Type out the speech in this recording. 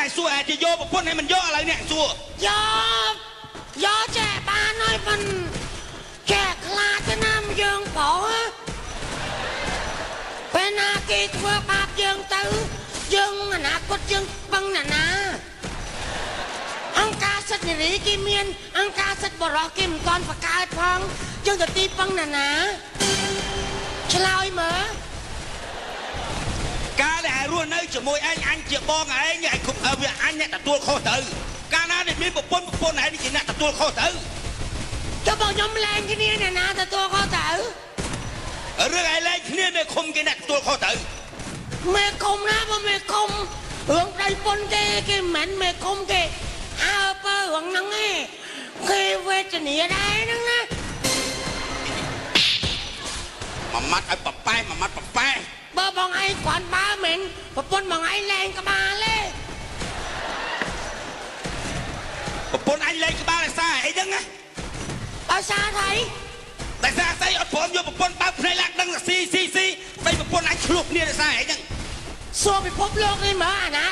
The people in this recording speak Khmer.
ឯងសួរឯងជាយកប្រពន្ធឲ្យមិនយកឥឡូវនេះសួរ យកយកចេះបានហើយ ប៉ុនចេះខ្លាចទៅណា យើងប្រុសពេលណាគេធ្វើបាបយើងទៅ យើងអនាគតយើងពឹងណាណា អង្គការសិទ្ធិនារីគេមាន អង្គការសិទ្ធិបរិសុទ្ធគេមិនទាន់បង្កើតផង យើងទៅទីពឹងណាណា ឆ្លើយមើល។ ការដែលឯងរស់នៅជាមួយឯង អញជាបងឯង ឯងគុំវា អញអ្នកទទួលខុសត្រូវ កាលណាដែលមានប្រពន្ធ ប្រពន្ធឯងជាអ្នកទទួលខុសត្រូវ ចុះបើខ្ញុំលែងគ្នា អ្នកណាទទួលខុសត្រូវ? រឿងឯងលែងគ្នា មេឃុំគេអ្នកទទួលខុសត្រូវ។ មេឃុំណា? បើមេឃុំរឿងប្តីប្រពន្ធគេ គេមិនមែនមេឃុំគេអើពើរឿងហ្នឹងឯង គេវេទនាដែរហ្នឹងណា។ មួយម៉ាត់ឲ្យប៉ប៉ែ មួយម៉ាត់ប៉ប៉ែ។ បើបងឯងគ្រាន់បើមែន ប្រពន្ធបងឯងលែងក្បាលទេ ប្រពន្ធអញលែងក្បាលដោយសារអីហ្នឹងណា? ដោយសារអី? ដោយសារស្អីអត់ព្រមយកប្រពន្ធ បើកភ្នែកឡើងដឹងស៊ីស៊ីស៊ី ប្តីប្រពន្ធអញឆ្លោះគ្នាដោយសារអីហ្នឹង? សួរពិភពលោកនេះមើល អាណា